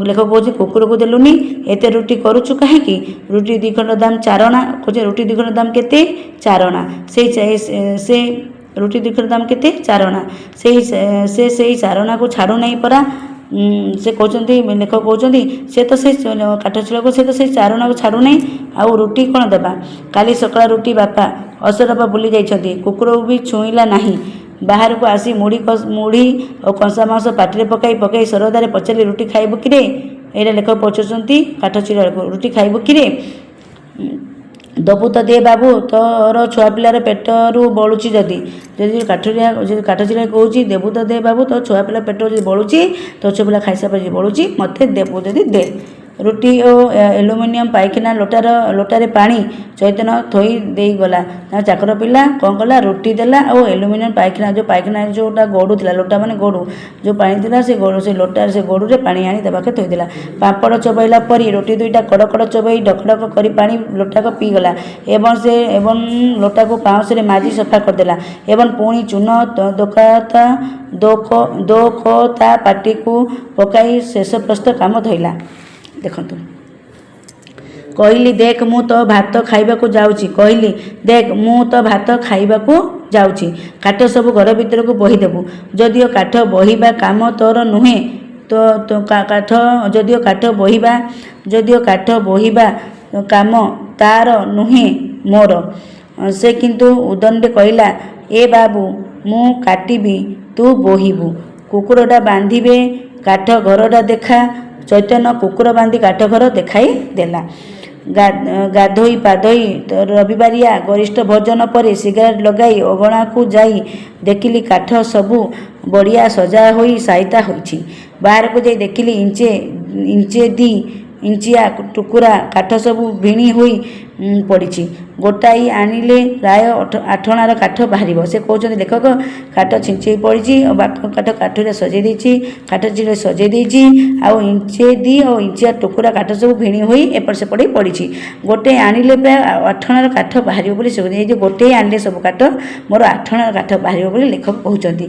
[SPEAKER 1] ଲେଖକ କହୁଛି, କୁକୁରକୁ ଦେଲୁନି? ଏତେ ରୁଟି କରୁଛୁ କାହିଁକି? ରୁଟି ଦୁଇ ଖଣ୍ଡ ଦାମ ଚାରଣା। କହୁଛି ରୁଟି ଦୁଇ ଖଣ୍ଡ ଦାମ କେତେ? ଚାରଣା। ସେଇ ସେ ରୁଟି ଦୁଇ ଖଣ୍ଡ ଦାମ କେତେ? ଚାରଣା। ସେ ସେଇ ଚାରଣାକୁ ଛାଡ଼ୁନାହିଁ ପରା। ସେ କହୁଛନ୍ତି, ଲେଖକ କହୁଛନ୍ତି, ସେ ତ ସେଇ କାଠ ଚିରାଳିକୁ ସେ ତ ସେଇ ଚାରଣାକୁ ଛାଡ଼ୁନାହିଁ, ଆଉ ରୁଟି କ'ଣ ଦେବା? କାଲି ସକାଳ ରୁଟି ବାପା ଅସରପା ବୁଲି ଯାଇଛନ୍ତି। କୁକୁରକୁ ବି ଛୁଇଁଲା ନାହିଁ। ବାହାରକୁ ଆସି ମୁଢ଼ି ଓ କଂସା ମାଂସ ପାଟିରେ ପକାଇ ପକାଇ ସରଦାରେ ପଚାରିଲି, ରୁଟି ଖାଇବୁ କିରେ? ଏଇଟା ଲେଖକ ପଚାରୁଛନ୍ତି କାଠ ଚିରାଳିକୁ, ରୁଟି ଖାଇବୁ କିରେ? ଦବୁ ତ ଦେ ବାବୁ, ତୋର ଛୁଆ ପିଲାର ପେଟରୁ ବଳୁଛି ଯଦି। ଯଦି କାଠୁରିଆ ଯଦି କାଠ ଚିରାଳି କହୁଛି, ଦେବୁ ତ ଦେ ବାବୁ, ତୋ ଛୁଆ ପିଲା ପେଟରୁ ଯଦି ବଳୁଛି, ତୋ ଛୁଆ ପିଲା ଖାଇସାରିଲା ପରେ ଯଦି ବଳୁଛି ମୋତେ ଦେବୁ ଯଦି ଦେ। ରୁଟି ଓ ଆଲୁମିନିୟମ ପାଇଖାନା ଲୋଟାରେ ପାଣି ଚୈତନ୍ୟ ଥୋଇ ଦେଇଗଲା। ତାଙ୍କ ଚାକର ପିଲା କ'ଣ କଲା? ରୁଟି ଦେଲା ଆଉ ଆଲୁମିନିୟମ ପାଇଖାନା, ଯେଉଁ ପାଇଖାନା ଯେଉଁଟା ଗଡ଼ୁ ଥିଲା, ଲୋଟା ମାନେ ଗଡ଼ୁ, ଯେଉଁ ପାଣି ଥିଲା ସେ ଗଡ଼ୁ, ସେ ଲୋଟା ସେ ଗଡ଼ୁରେ ପାଣି ଆଣି ତା ପାଖରେ ଥୋଇଦେଲା। ପାମ୍ପଡ଼ ଚୋବାଇଲା ପରି ରୁଟି ଦୁଇଟା କଡ଼ କଡ଼ ଚୋବାଇ ଢକ ଢକ କରି ପାଣି ଲୋଟାକ ପିଇଗଲା ଏବଂ ଲୋଟାକୁ ପାଉଁଶରେ ମାଜି ସଫା କରିଦେଲା ଏବଂ ପୁଣି ଚୂନ ଦୋକ ତା ପାଟିକୁ ପକାଇ ଶେଷ ପ୍ରସ୍ତ କାମ ଧଇଲା। ଦେଖନ୍ତୁ, କହିଲି, ଦେଖ, ମୁଁ ତ ଭାତ ଖାଇବାକୁ ଯାଉଛି। କହିଲି, ଦେଖ, ମୁଁ ତ ଭାତ ଖାଇବାକୁ ଯାଉଛି, କାଠ ସବୁ ଘର ଭିତରକୁ ବୋହିଦେବୁ। ଯଦିଓ କାଠ ବୋହିବା କାମ ତୋର ନୁହେଁ ତ କାଠ ଯଦିଓ କାଠ ବୋହିବା କାମ ତାର ନୁହେଁ, ମୋର। ସେ କିନ୍ତୁ ଉଦଣ୍ଡେ କହିଲା, ଏ ବାବୁ, ମୁଁ କାଟିବି, ତୁ ବୋହିବୁ। କୁକୁରଟା ବାନ୍ଧିବେ, କାଠ ଘରଟା ଦେଖା। ଚୈତନ୍ୟ କୁକୁର ବାନ୍ଧି କାଠ ଘର ଦେଖାଇ ଦେଲା। ଗାଧୋଇ ପାଧୋଇ ରବିବାରିଆ ଗରିଷ୍ଠ ଭୋଜନ ପରେ ସିଗାରେଟ୍ ଲଗାଇ ଅଗଣାକୁ ଯାଇ ଦେଖିଲି କାଠ ସବୁ ବଢ଼ିଆ ସଜା ହୋଇ ସାଇତା ହୋଇଛି। ବାହାରକୁ ଯାଇ ଦେଖିଲି ଇଞ୍ଚେ ଇଞ୍ଚେ ଦି ଇଞ୍ଚିଆ ଟୁକୁରା କାଠ ସବୁ ଭିଣି ହୋଇ ପଡ଼ିଛି। ଗୋଟାଇ ଆଣିଲେ ପ୍ରାୟ ଆଠଣାର କାଠ ବାହାରିବ। ସେ କହୁଛନ୍ତି ଲେଖକ, କାଠ ଛିଞ୍ଚେଇ ପଡ଼ିଛି ଆଉ କାଠ କାଠରେ ସଜେଇ ଦେଇଛି, କାଠ ଚିରେ ସଜେଇ ଦେଇଛି, ଆଉ ଇଞ୍ଚେ ଦି ଆଉ ଇଞ୍ଚିଆ ଟୁକୁରା କାଠ ସବୁ ଭିଣି ହୋଇ ଏପଟ ସେପଟ ହେଇ ପଡ଼ିଛି। ଗୋଟେ ଆଣିଲେ ପ୍ରାୟ ଆଠଣାର କାଠ ବାହାରିବ ବୋଲି ସେ କହୁଛନ୍ତି। ଏଇ ଯେଉଁ ଗୋଟେ ଆଣିଲେ ସବୁ କାଠ ମୋର ଆଠଣାର କାଠ ବାହାରିବ ବୋଲି ଲେଖକ କହୁଛନ୍ତି।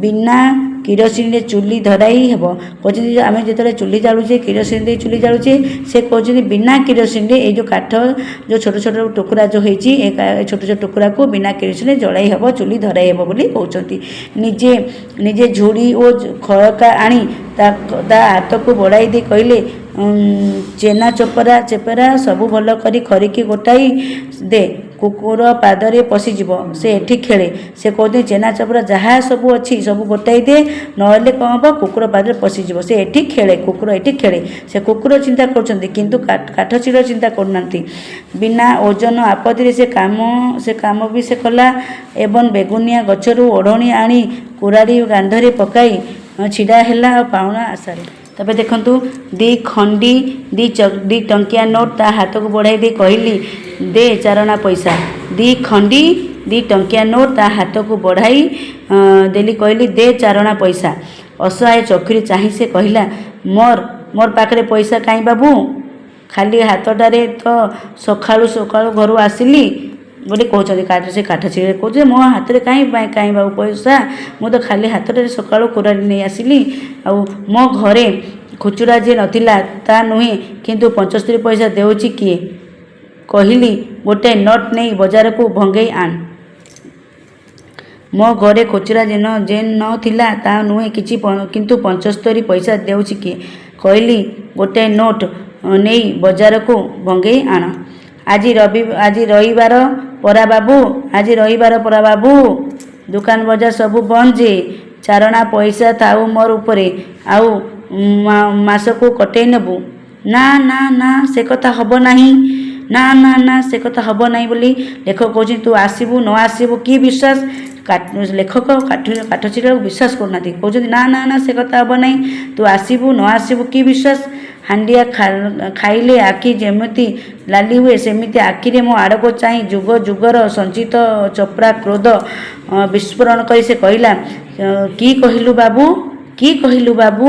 [SPEAKER 1] ବିନା କିରୋସିନରେ ଚୁଲି ଧରାଇ ହେବ। କହୁଛନ୍ତି ଯେ ଆମେ ଯେତେବେଳେ ଚୁଲି ଜାଳୁଛେ, କିରୋସିନ ଦେଇ ଚୁଲି ଜାଳୁଛେ, ସେ କହୁଛନ୍ତି ବିନା କିରୋସିନରେ ଏଇ ଯେଉଁ କାଠ ଯେଉଁ ଛୋଟ ଛୋଟ ଟୁକୁରା ଯେଉଁ ହେଇଛି, ଏ ଛୋଟ ଛୋଟ ଟୁକୁରାକୁ ବିନା କିରୋସିନରେ ଜଳାଇ ହେବ, ଚୁଲି ଧରାଇ ହେବ ବୋଲି କହୁଛନ୍ତି। ନିଜେ ନିଜେ ଝୁଡ଼ି ଓ ଖରକା ଆଣି ତା ହାତକୁ ବଢ଼ାଇ ଦେଇ କହିଲେ, ଚେନା ଚୋପରା ଚେପରା ସବୁ ଭଲ କରି ଖରିକି ଗୋଟାଇ ଦେ, କୁକୁର ପାଦରେ ପଶିଯିବ, ସେ ଏଠି ଖେଳେ। ସେ କହୁଛନ୍ତି ଚେନା ଚପରା ଯାହା ସବୁ ଅଛି ସବୁ ଗୋଟାଇ ଦେ, ନହେଲେ କ'ଣ ହେବ? କୁକୁର ପାଦରେ ପଶିଯିବ, ସେ ଏଠି ଖେଳେ, କୁକୁର ଏଠି ଖେଳେ। ସେ କୁକୁର ଚିନ୍ତା କରୁଛନ୍ତି କିନ୍ତୁ କାଠ ଚିର ଚିନ୍ତା କରୁନାହାନ୍ତି। ବିନା ଓଜନ ଆପତ୍ତିରେ ସେ କାମ ବି ସେ କଲା ଏବଂ ବେଗୁନିଆ ଗଛରୁ ଓଢ଼ଣୀ ଆଣି କୁରାଢ଼ୀ କାନ୍ଧରେ ପକାଇ ଛିଡ଼ା ହେଲା ଆଉ ପାଉଣା ଆଶାରେ। ତାପରେ ଦେଖନ୍ତୁ, ଦି ଖଣ୍ଡି ଦି ଟଙ୍କିଆ ନୋଟ୍ ତା ହାତକୁ ବଢ଼ାଇ ଦେଇ କହିଲି, ଦେ ଚାରଣା ପଇସା। ଦି ଖଣ୍ଡି ଦି ଟଙ୍କିଆ ନୋଟ୍ ତା ହାତକୁ ବଢ଼ାଇ ଦେଲି, କହିଲି, ଦେ ଚାରଣା ପଇସା। ଅସହାୟ ଚକ୍ଷୁରେ ଚାହିଁ ସେ କହିଲା, ମୋର ପାଖରେ ପଇସା କାହିଁ ବାବୁ? ଖାଲି ହାତଟାରେ ତ ସକାଳୁ ସକାଳୁ ଘରୁ ଆସିଲି ବୋଲି କହୁଛନ୍ତି। ସେ କାଠ ଚିରେ କହୁଛି, ମୋ ହାତରେ କାହିଁ କାହିଁ ବାବୁ ପଇସା? ମୁଁ ତ ଖାଲି ହାତଟାରେ ସକାଳୁ କୁରାଢ଼ୀ ନେଇ ଆସିଲି। ଆଉ ମୋ ଘରେ ଖୁଚୁରା ଯେ ନଥିଲା ତା ନୁହେଁ, କିନ୍ତୁ 75 ପଇସା ଦେଉଛି କିଏ? କହିଲି, ଗୋଟେ ନୋଟ୍ ନେଇ ବଜାରକୁ ଭଙ୍ଗେଇ ଆଣ। ମୋ ଘରେ ଖୁଚୁରା ଯେ ନ ଥିଲା ତା ନୁହେଁ କିଛି, କିନ୍ତୁ 75 ପଇସା ଦେଉଛି କିଏ? କହିଲି, ଗୋଟାଏ ନୋଟ୍ ନେଇ ବଜାରକୁ ଭଙ୍ଗେଇ ଆଣ। ଆଜି ରଇବାର ପରା ବାବୁ, ଆଜି ରଇବାର ପରା ବାବୁ! ଦୋକାନ ବଜାର ସବୁ ବନ୍ଦ ଯେ। ଚାରଣା ପଇସା ଥାଉ ମୋର ଉପରେ, ଆଉ ମାସକୁ କଟେଇ ନେବୁ। ନା, ନା, ନା, ସେ କଥା ହେବ ନାହିଁ। ନା, ନା, ନା, ସେ କଥା ହେବ ନାହିଁ ବୋଲି ଲେଖକ କହୁଛନ୍ତି। ତୁ ଆସିବୁ ନ ଆସିବୁ କି ବିଶ୍ୱାସ? ଲେଖକ କାଠ ଚିରାକୁ ବିଶ୍ୱାସ କରୁନାହାନ୍ତି। କହୁଛନ୍ତି, ନା, ନା, ନା, ସେ କଥା ହେବ ନାହିଁ। ତୁ ଆସିବୁ ନ ଆସିବୁ କି ବିଶ୍ୱାସ? ହାଣ୍ଡିଆ ଖାଇଲେ ଆଖି ଯେମିତି ଲାଲି ହୁଏ, ସେମିତି ଆଖିରେ ମୋ ଆଡ଼କୁ ଚାହିଁ ଯୁଗ ଯୁଗର ସଞ୍ଚିତ ଚପା କ୍ରୋଧ ବିସ୍ଫୋରଣ କରି ସେ କହିଲା, କି କହିଲୁ ବାବୁ? କି କହିଲୁ ବାବୁ?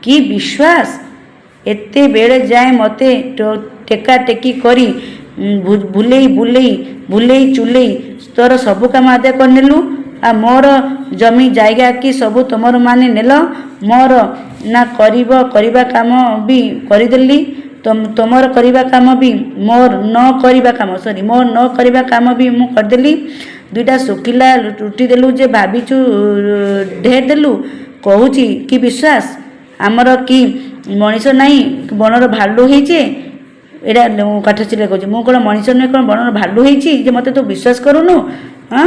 [SPEAKER 1] କି ବିଶ୍ୱାସ? ଏତେବେଳେ ଯାଏଁ ମୋତେ ଟେକାଟେକି କରି ଭୁଲେଇ ବୁଲେଇ, ଭୁଲେଇ ଚୁଲେଇ ତୋର ସବୁ କାମ ଆଦାୟ କରିନେଲୁ। ଆଉ ମୋର ଜମି ଜାଇଗା କି ସବୁ ତୁମର ମାନି ନେଲ। ମୋର ନା କରିବା କାମ ବି କରିଦେଲି। ତୁମର କରିବା କାମ ବି, ମୋର ନ କରିବା କାମ, ସରି, ମୋର ନ କରିବା କାମ ବି ମୁଁ କରିଦେଲି। ଦୁଇଟା ଶୁଖିଲା ରୁଟି ଦେଲୁ ଯେ ଭାବିଛୁ ଢେର ଦେଲୁ। କହୁଛି କି ବିଶ୍ୱାସ? ଆମର କି ମଣିଷ ନାହିଁ, ବଣର ଭାଲୁ ହେଇଛେ? ଏଇଟା କାଠ ଚିଲା କହୁଛି, ମୁଁ କ'ଣ ମଣିଷ ନୁହେଁ, କ'ଣ ବଣର ଭାଲୁ ହେଇଛି ଯେ ମୋତେ ତୁ ବିଶ୍ୱାସ କରୁନୁ? ହଁ,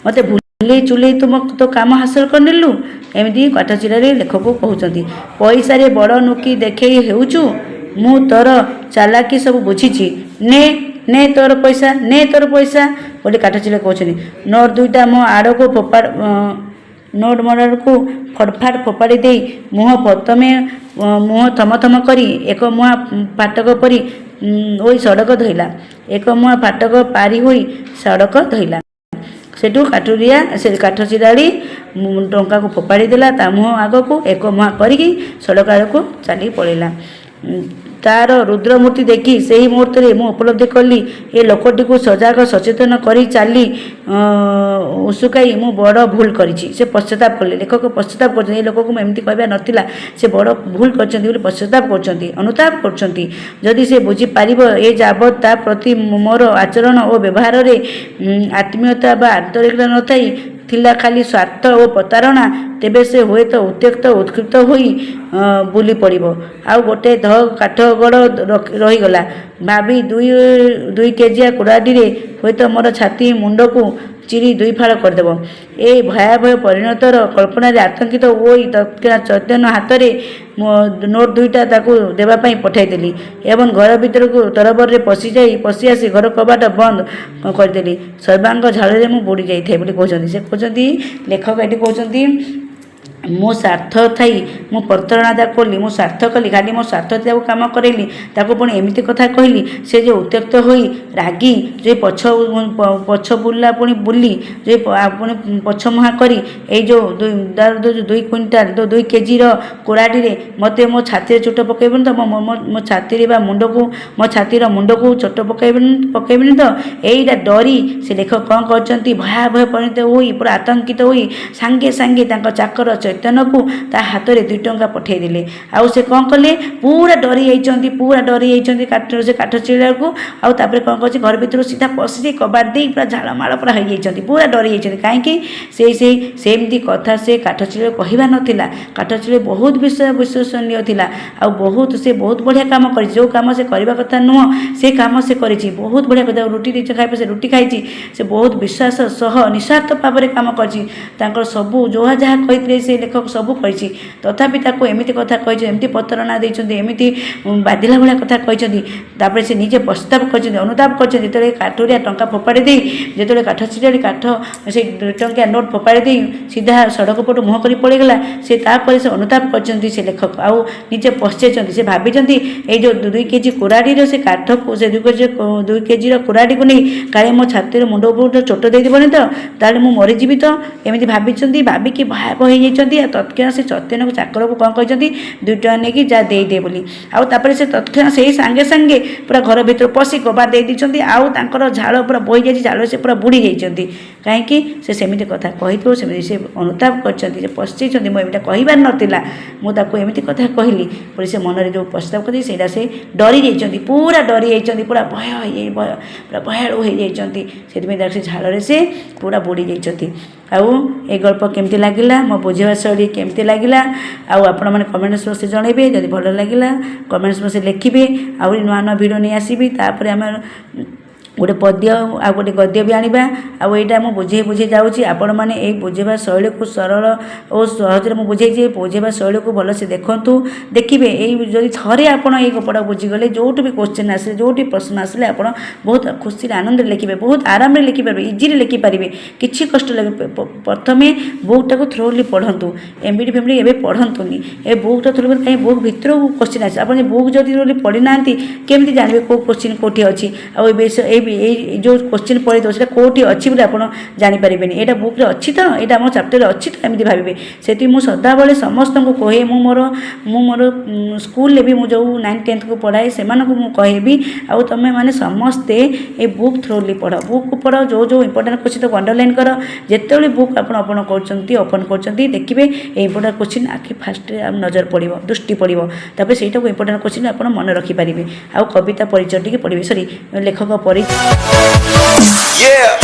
[SPEAKER 1] ମୋତେ ଭୁଲେଇ ଚୁଲେଇ ତୁ ତୋ କାମ ହାସଲ କରିନେଲୁ। ଏମିତି କାଠ ଚିରାରେ ଲେଖକ କହୁଛନ୍ତି। ପଇସାରେ ବଡ଼ ନୁକି ଦେଖେଇ ହେଉଛୁ। ମୁଁ ତୋର ଚାଲାକି ସବୁ ବୁଝିଛି। ନେ, ନେ ତୋର ପଇସା, ନେ ତୋର ପଇସା ବୋଲି କାଠ ଚିଲା କହୁଛନ୍ତି। ନୋଟ୍ ଦୁଇଟା ମୋ ଆଡ଼କୁ ଫୋପାଡ଼ ନୋଟ୍ ମୋ ଆଡ଼କୁ ଫଟଫାଟ ଫୋପାଡ଼ି ଦେଇ ମୁହଁ ପ୍ରଥମେ ମୁହଁ ଥମଥମ କରି ଏକ ମୁହାଁ ଫାଟକ ପରି ହୋଇ ସଡ଼କ ଧଇଲା। ଏକ ମୁହାଁ ଫାଟକ ପାରି ହୋଇ ସଡ଼କ ଧଇଲା। ସେଠୁ କାଠୁରିଆ ସେ କାଠ ଚିରାଳି ଟଙ୍କାକୁ ଫୋପାଡ଼ି ଦେଲା ତା ମୁହଁ ଆଗକୁ, ଏକ ମୁହାଁ କରିକି ସଡ଼କ ଆଡ଼କୁ ଚାଲି ପଳେଇଲା। ତାର ରୁଦ୍ରମୂର୍ତ୍ତି ଦେଖି ସେହି ମୁହୂର୍ତ୍ତରେ ମୁଁ ଉପଲବ୍ଧି କଲି, ଏ ଲୋକଟିକୁ ସଜାଗ ସଚେତନ କରି ଚାଲି ଉସୁକାଇ ମୁଁ ବଡ଼ ଭୁଲ କରିଛି। ସେ ପଶ୍ଚାତାପ କଲେ। ଲେଖକ ପଶ୍ଚାତାପ କରୁଛନ୍ତି, ଏ ଲୋକକୁ ମୁଁ ଏମିତି କହିବା ନଥିଲା, ସେ ବଡ଼ ଭୁଲ କରିଛନ୍ତି ବୋଲି ପଶ୍ଚାତାପ କରୁଛନ୍ତି, ଅନୁତାପ କରୁଛନ୍ତି। ଯଦି ସେ ବୁଝିପାରିବ ଏ ଯାବତ୍ ତା ପ୍ରତି ମୋର ଆଚରଣ ଓ ବ୍ୟବହାରରେ ଆତ୍ମୀୟତା ବା ଆନ୍ତରିକତା ନଥାଇ ଥିଲା ଖାଲି ସ୍ୱାର୍ଥ ଓ ପ୍ରତାରଣା, ତେବେ ସେ ହୁଏତ ଉତ୍ତ୍ୟକ୍ତ ଉତ୍କ୍ଷିପ୍ତ ହୋଇ ବୁଲି ପଡ଼ିବ। ଆଉ ଗୋଟେ ଧ କାଠ ଗଡ଼ ରହିଗଲା ଭାବି ଦୁଇ ଦୁଇ କେଜିଆ କୁରାଢ଼ୀରେ ହୁଏତ ମୋର ଛାତି ମୁଣ୍ଡକୁ ଚିରି ଦୁଇ ଫାଳ କରିଦେବ। ଏ ଭୟାବହ ପରିଣତର କଳ୍ପନାରେ ଆତଙ୍କିତ ହୋଇ ତତ୍କ୍ଷଣାତ୍ ଚୈତନ୍ୟ ହାତରେ ମୋ ନୋଟ୍ ଦୁଇଟା ତାକୁ ଦେବା ପାଇଁ ପଠାଇଦେଲି ଏବଂ ଘର ଭିତରକୁ ତରବରରେ ପଶି ଆସି ଘର କବାଟ ବନ୍ଦ କରିଦେଲି। ସର୍ବାଙ୍ଗ ଝାଳରେ ମୁଁ ବୁଡ଼ି ଯାଇଥାଏ ବୋଲି କହୁଛନ୍ତି। ସେ କହୁଛନ୍ତି, ଲେଖକ ଏଠି କହୁଛନ୍ତି, ମୋ ସ୍ୱାର୍ଥ ଥାଇ ମୁଁ ପ୍ରତାରଣା ତାକୁ କଲି, ମୁଁ ସ୍ୱାର୍ଥ କଲି, ଖାଲି ମୋ ସ୍ୱାର୍ଥ ତାକୁ କାମ କରେଇଲି, ତାକୁ ପୁଣି ଏମିତି କଥା କହିଲି। ସେ ଯେ ଉତ୍ତ୍ୟକ୍ତ ହୋଇ ରାଗି ଯେ ପଛ ପଛ ବୁଲା ପୁଣି ବୁଲି ଯେ ପୁଣି ପଛ ମୁହାଁ କରି ଏଇ ଯେଉଁ ଦୁଇ ତାର ଯେଉଁ 2 କୁଇଣ୍ଟାଲ, ଯେଉଁ 2 କେଜିର କୁରାଢ଼ୀରେ ମୋତେ ମୋ ଛାତିରେ ଚୋଟ ପକାଇବନି ତ? ମୋ ମୋ ମୋ ଛାତିରେ ବା ମୁଣ୍ଡକୁ, ମୋ ଛାତିର ମୁଣ୍ଡକୁ ଚୋଟ ପକାଇବନି ତ? ଏଇଟା ଡରି ସେ ଲେଖକ କ'ଣ କରିଛନ୍ତି? ଭୟାବହ ପରିଣତ ହୋଇ, ପୁରା ଆତଙ୍କିତ ହୋଇ ସାଙ୍ଗେ ସାଙ୍ଗେ ତାଙ୍କ ଚାକର ଚୈତନ୍ୟକୁ ତା ହାତରେ 2 ଟଙ୍କା ପଠାଇଦେଲେ। ଆଉ ସେ କ'ଣ କଲେ? ପୁରା ଡରି ଯାଇଛନ୍ତି, ପୁରା ଡରି ଯାଇଛନ୍ତି କାଠ ସେ କାଠ ଚିରିବାକୁ। ଆଉ ତାପରେ କ'ଣ କରୁଛି? ଘର ଭିତରୁ ସିଧା ପଶିଯାଇ କବାଟ ଦେଇ ପୁରା ଝାଳମାଳ ପୁରା ହେଇଯାଇଛନ୍ତି, ପୁରା ଡରି ଯାଇଛନ୍ତି। କାହିଁକି ସେଇ ସେଇ ସେମିତି କଥା ସେ କାଠ ଚିରିବାକୁ କହିବା ନଥିଲା। କାଠ ଚିରି ବହୁତ ବିଶ୍ୱସନୀୟ ଥିଲା ଆଉ ବହୁତ ସେ ବହୁତ ବଢ଼ିଆ କାମ କରିଛି। ଯେଉଁ କାମ ସେ କରିବା କଥା ନୁହଁ, ସେ କାମ ସେ କରିଛି। ବହୁତ ବଢ଼ିଆ କଥା। ରୁଟି ଦେଇଛ ଖାଇବା, ସେ ରୁଟି ଖାଇଛି। ସେ ବହୁତ ବିଶ୍ୱାସ ସହ ନିସ୍ୱାର୍ଥ ଭାବରେ କାମ କରିଛି। ତାଙ୍କର ସବୁ ଯାହା ଯାହା କହିଥିଲେ ସେ ଲେଖକ ସବୁ କରିଛି। ତଥାପି ତାକୁ ଏମିତି କଥା କହିଛନ୍ତି, ଏମିତି ପ୍ରତାରଣା ଦେଇଛନ୍ତି, ଏମିତି ବାଧିଲା ଭଳିଆ କଥା କହିଛନ୍ତି। ତାପରେ ସେ ନିଜେ ପଶ୍ଚାତାପ କରିଛନ୍ତି, ଅନୁତାପ କରିଛନ୍ତି। ଯେତେବେଳେ କାଠୁରିଆ ଟଙ୍କା ଫୋପାଡ଼ି ଦେଇ, ଯେତେବେଳେ କାଠ ଚିରାଳି କାଠ ସେଇ 2 ଟଙ୍କିଆ ନୋଟ୍ ଫୋପାଡ଼ି ଦେଇ ସିଧା ସଡ଼କ ପଟୁ ମୁହଁ କରି ପଳେଇଗଲା, ସେ ତାପରେ ସେ ଅନୁତାପ କରିଛନ୍ତି ସେ ଲେଖକ ଆଉ ନିଜେ ପଶ୍ଚେଇଛନ୍ତି। ସେ ଭାବିଛନ୍ତି, ଏଇ ଯେଉଁ 2 କେଜି କୁରାଢ଼ୀର ସେ କାଠକୁ, ସେ 2 କେଜି 2 କେଜିର କୁରାଢ଼ୀକୁ ନେଇ କାଳେ ମୋ ଛାତିର ମୁଣ୍ଡ ଉପରକୁ ଚୋଟ ଦେଇଦେବନି ତ? ତାହେଲେ ମୁଁ ମରିଯିବି ତ? ଏମିତି ଭାବିଛନ୍ତି। ଭାବିକି ଭୟାବହ ହେଇଯାଇଛନ୍ତି। ଆଉ ତତ୍କ୍ଷଣାତ୍ ସେ ଚୈତନ୍ୟକୁ ଚାକରକୁ କ'ଣ କହିଛନ୍ତି? 2 ଟଙ୍କା ନେଇକି ଯା ଦେଇଦେ ବୋଲି। ଆଉ ତାପରେ ସେ ତତ୍କ୍ଷଣାତ୍ ସେଇ ସାଙ୍ଗେ ସାଙ୍ଗେ ପୁରା ଘର ଭିତରୁ ପଶି କବାଟ ଦେଇ ଦେଇଛନ୍ତି। ଆଉ ତାଙ୍କର ଝାଳ ପୁରା ବୋହି ଯାଇଛି, ଝାଳରେ ସେ ପୁରା ବୁଡ଼ି ଯାଇଛନ୍ତି। କାହିଁକି ସେ ସେମିତି କଥା କହିଥିବ, ସେମିତି ସେ ଅନୁତାପ କରିଛନ୍ତି, ସେ ପଶ୍ଚେଇଛନ୍ତି। ମୁଁ ଏମିତି କହିବାର ନଥିଲା, ମୁଁ ତାକୁ ଏମିତି କଥା କହିଲି ବୋଲି ସେ ମନରେ ଯେଉଁ ପଶ୍ଚାତାପ କରିଛନ୍ତି, ସେଇଟା ସେ ଡରି ଯାଇଛନ୍ତି, ପୁରା ଡରି ଯାଇଛନ୍ତି, ପୁରା ଭୟ ହେଇଯାଇ ଭୟ ପୁରା ଭୟାଳୁ ହେଇଯାଇଛନ୍ତି। ସେଥିପାଇଁ ତାକୁ ସେ ଝାଳରେ ସେ ପୁରା ବୁଡ଼ି ଯାଇଛନ୍ତି। ଆଉ ଏ ଗଳ୍ପ କେମିତି ଲାଗିଲା, ମୋ ବୁଝିବା ଶୈଳୀ କେମିତି ଲାଗିଲା, ଆଉ ଆପଣମାନେ କମେଣ୍ଟ ବକ୍ସରେ ଜଣାଇବେ। ଯଦି ଭଲ ଲାଗିଲା, କମେଣ୍ଟ ବକ୍ସରେ ଲେଖିବେ। ଆହୁରି ନୂଆ ନୂଆ ଭିଡ଼ିଓ ନେଇ ଆସିବି। ତାପରେ ଆମେ ଗୋଟେ ପଦ୍ୟ ଆଉ ଗୋଟେ ଗଦ୍ୟ ବି ଆଣିବା। ଆଉ ଏଇଟା ମୁଁ ବୁଝେଇ ବୁଝେଇ ଯାଉଛି। ଆପଣମାନେ ଏଇ ବୁଝେଇବା ଶୈଳୀକୁ, ସରଳ ଓ ସହଜରେ ମୁଁ ବୁଝେଇଛି, ବୁଝେଇବା ଶୈଳୀକୁ ଭଲସେ ଦେଖନ୍ତୁ। ଦେଖିବେ, ଏଇ ଯଦି ଥରେ ଆପଣ ଏଇ ଗପଟା ବୁଝିଗଲେ, ଯେଉଁଠୁ ବି କୋଶ୍ଚିନ୍ ଆସିଲେ, ଯେଉଁଠି ପ୍ରଶ୍ନ ଆସିଲେ, ଆପଣ ବହୁତ ଖୁସିରେ, ଆନନ୍ଦରେ ଲେଖିବେ, ବହୁତ ଆରାମରେ ଲେଖିପାରିବେ, ଇଜିଲି ଲେଖିପାରିବେ, କିଛି କଷ୍ଟ ଲାଗେ। ପ୍ରଥମେ ବୁକ୍ଟାକୁ ଥ୍ରୋଲି ପଢ଼ନ୍ତୁ। ଏମ୍ବିଡି ଫେମ୍ବିଡି ଏବେ ପଢ଼ନ୍ତୁନି। ଏ ବୁକ୍ଟା ଥ୍ରୋଲି, କାହିଁ ବୁକ୍ ଭିତରକୁ କୋଶ୍ଚିନ୍ ଆସେ। ଆପଣ ବୁକ୍ ଯଦି ଥ୍ରୋଲି ପଢ଼ିନାହାନ୍ତି, କେମିତି ଜାଣିବେ କେଉଁ କୋଶ୍ଚିନ୍ କେଉଁଠି ଅଛି? ଆଉ ଏବେ ଏଇ ଯେଉଁ କୋଶ୍ଚିନ୍ ପଢ଼ିଥିବ, ସେଇଟା କେଉଁଠି ଅଛି ବୋଲି ଆପଣ ଜାଣିପାରିବେନି। ଏଇଟା ବୁକ୍ରେ ଅଛି ତ, ଏଇଟା ଆମ ଚାପ୍ଟରରେ ଅଛି ତ, ଏମିତି ଭାବିବେ। ସେଥିପାଇଁ ମୁଁ ସଦାବେଳେ ସମସ୍ତଙ୍କୁ କହେ, ମୁଁ ମୋର ସ୍କୁଲରେ ବି ମୁଁ ଯେଉଁ ନାଇନ୍ ଟେନ୍ଥକୁ ପଢ଼ାଏ, ସେମାନଙ୍କୁ ମୁଁ କହିବି, ଆଉ ତୁମେ ମାନେ ସମସ୍ତେ ଏ ବୁକ୍ ଥ୍ରୋଲି ପଢ଼, ବୁକ୍ ପଢ଼। ଯେଉଁ ଯେଉଁ ଇମ୍ପୋର୍ଟାଣ୍ଟ କୋଶ୍ଚିନ୍, ତାକୁ ଅଣ୍ଡରଲାଇନ୍ କର। ଯେତେବେଳେ ବୁକ୍ ଆପଣ ଓପନ୍ କରୁଛନ୍ତି, ଓପନ୍ କରୁଛନ୍ତି, ଦେଖିବେ ଏ ଇମ୍ପୋର୍ଟାଣ୍ଟ କୋଶ୍ଚିନ୍ ଆଖି ଫାଷ୍ଟରେ ନଜର ପଡ଼ିବ, ଦୃଷ୍ଟି ପଡ଼ିବ। ତାପରେ ସେଇଟାକୁ ଇମ୍ପୋର୍ଟାଣ୍ଟ କୋଶ୍ଚିନ୍ ଆପଣ ମନେ ରଖିପାରିବେ। ଆଉ କବିତା ପରିଚୟ ଟିକେ ପଢ଼ିବେ, ସରି, ଲେଖକ ପରିଚୟ।
[SPEAKER 2] Yeah.